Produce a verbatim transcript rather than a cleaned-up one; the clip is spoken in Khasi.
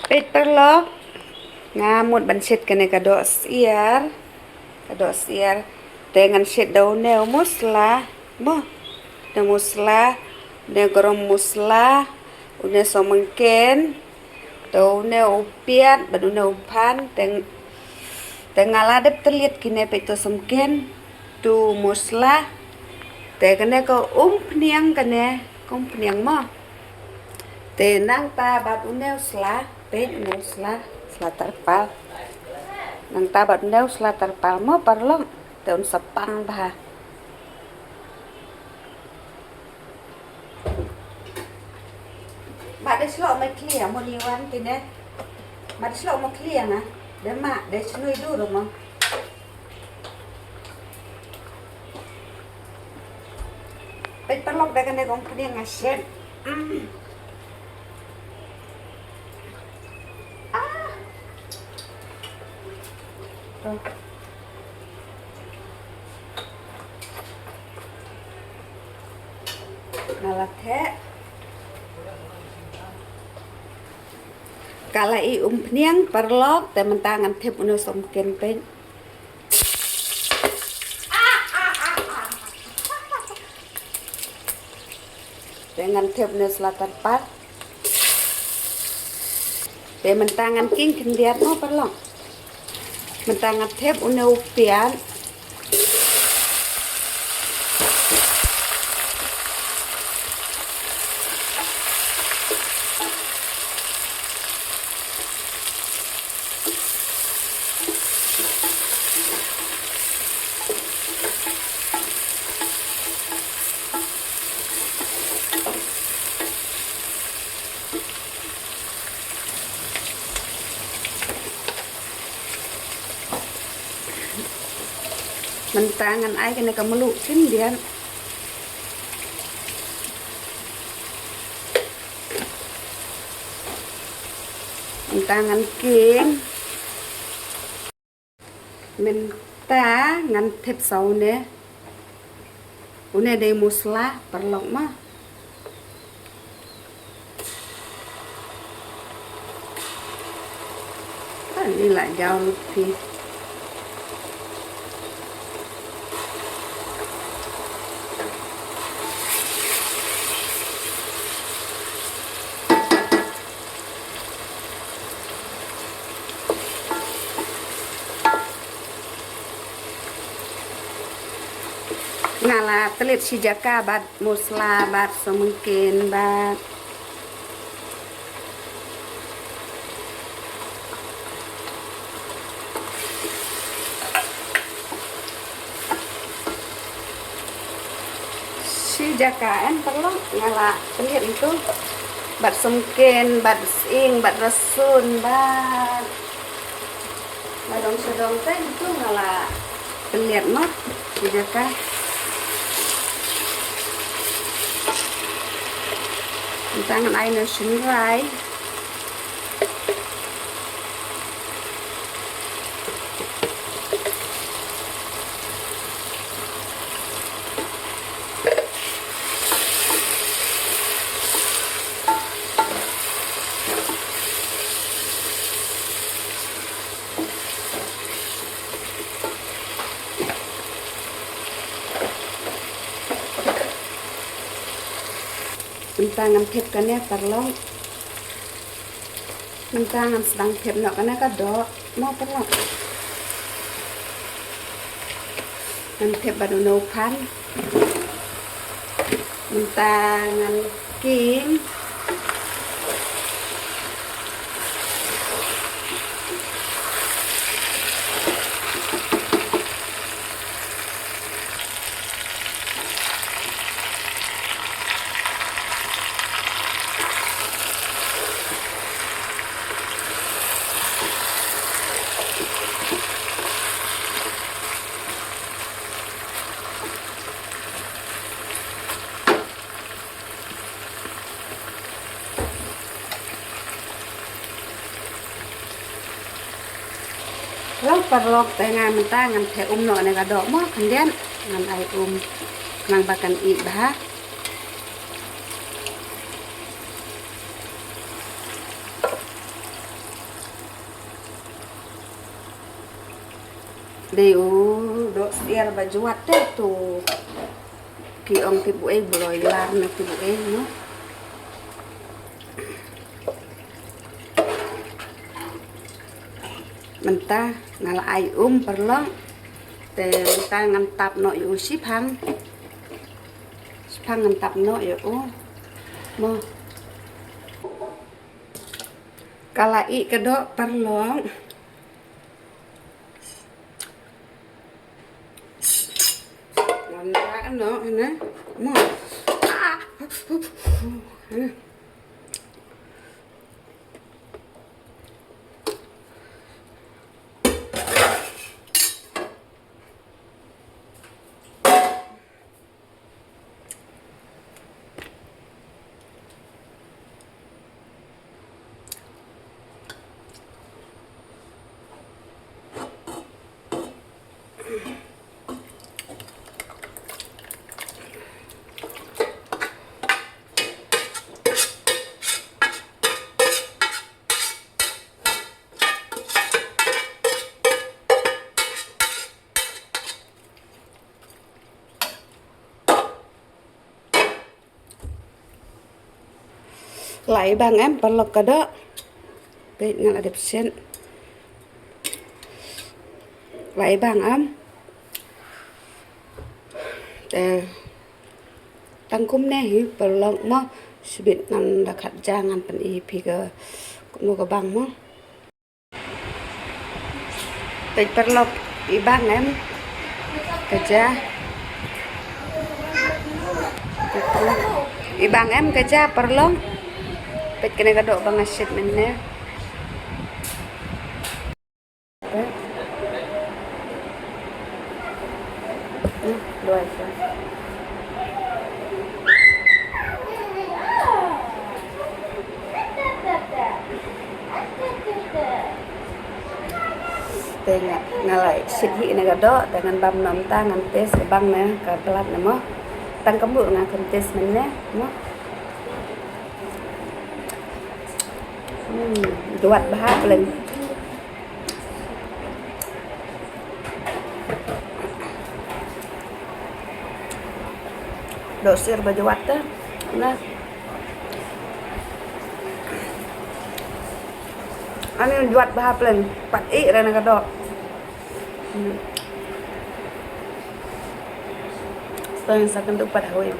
Peit paralok, nga mut ban shet kane ka doh syiar, ka doh syiar. Te ngan shet da une u musla, mo. Une u musla, une u garam musla, une u sohmynken, te une u piat bad une u phan, te, te nga la dep tylliat kine, peit, uto u sohmynken, uto u musla. Te kane ka umphniang, kane ka umphniang, mo. Te nangta bad une u sla, peit, une u sla, sla tarpal. Nangta bad une u sla tarpal, mo paralok, te un sa pang bha. Mah, dei shlok ma khlieh mo, ni wan tine. Mah, dei shlok ma khlieh na. Dei mah, dei shnui dur mo. Peit paralok, da kane ka umphniang nga shet. Mm. Ah. Tuh. Nga la theh. Ka la ih umphniang paralok, te mynta ngan thep une u sohmynken, peit. Te ngan thep une u sla tarpal. Te mynta ngan king khyndiat mo paralok. Mynta ngan thep une u piat. Mynta ngan ai kane ka mluh khyndiat. Mynta ngan king. Mynta ngan thep sa une. Une dei musla paralok mo. Ani la jaw lut phi. Nga la tylliat shi jaka bad musla bad sohmynken bad shi jaka em paralok, nga la tylliat ïa uto bad sohmynken bad sying bad rashun bad. Nga dang shu dang teng tu nga la tylliat noh. Ïa ka. Mynta ngan ai noh shynrai. Mynta ngan thep kane paralok. Mynta ngan sdang thep noh kane ka doh. Noh paralok. Ngan thep bad une u phan. Mynta ngan king. Hello paralok, te nga mynta ngan theh um noh ne ka doh mo khyndiat, ngan ai um nang ba kan ih bha. Dei u doh syiar ba jwat te tu. Ki ong ti buei, broiler ne ti buei, no. Mynta nga la ai um paralok. Te mynta ngan tap noh ïa u shiphang. Shiphang ngan tap noh ïa u. Mo. Ka la ih ka doh paralok. Ngan rak noh, na. Mo. Ah. Lai bang em paralok ka doh. Peit nga la dep shet. Lai bang em. Te tang kumne hi paralok mo, shibit ngan da khat ja ngan pyni phi ka kumno ka bang mo. Peit paralok, i bang em ka ja. I bang em ka ja paralok. Peit kane ka doh ba nga shet mynne. Hmm, duwai sa. Te nga, nga la shet hi na ka doh, te ngan bam noh mynta, ngan test ka bang ne ka palat ne mo. Tang kumno nga kham test mynne mo. Hmm, jwat bha pleng. Doh syiar ba jwat te. Na. Ani jwat bha pleng. Pat ih re na ka doh. Hmm. Sa, sa kynduh pat hawei.